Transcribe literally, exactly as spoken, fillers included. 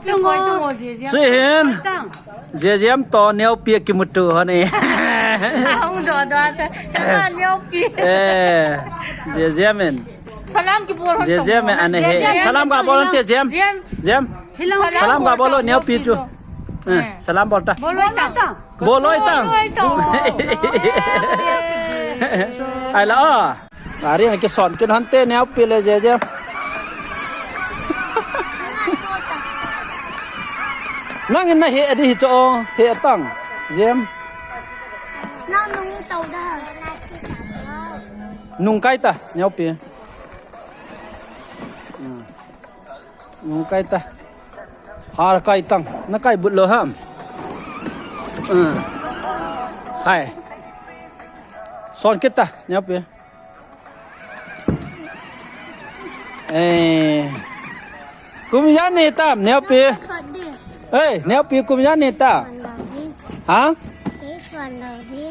Tung o. Tung o, Jejem. Sihin. Tang. Jejem to Neopi kimuto ho ni. Hung do do sa. Neopi. Eh, Jejem in. Salam kibol ho. Jejem in ane he. Jejem. Salam kabol te Jem. Jem. Jem. Hello. Salam kabol ho Neopi chu. Eh, salam bol ta. Bol ho ta. Bol ho ta. Bol ho ta. Ai la. Gari na kison kin hante Neopi le Jejem. Nang in nahe di hi cho, he tang. Jem. Nang nung tau da. Nung kai ta, Neopi. Hmm. Nung kai ta. Har kai tang. Na kai but lo ham. Hmm. Hai. Son kita, Neopi. Eh. Kum ijat nei tam, Neopi. Sot di. Eh, Neopi kum ijat nei tam. Swan lo di. Ha? Kei swan lo di.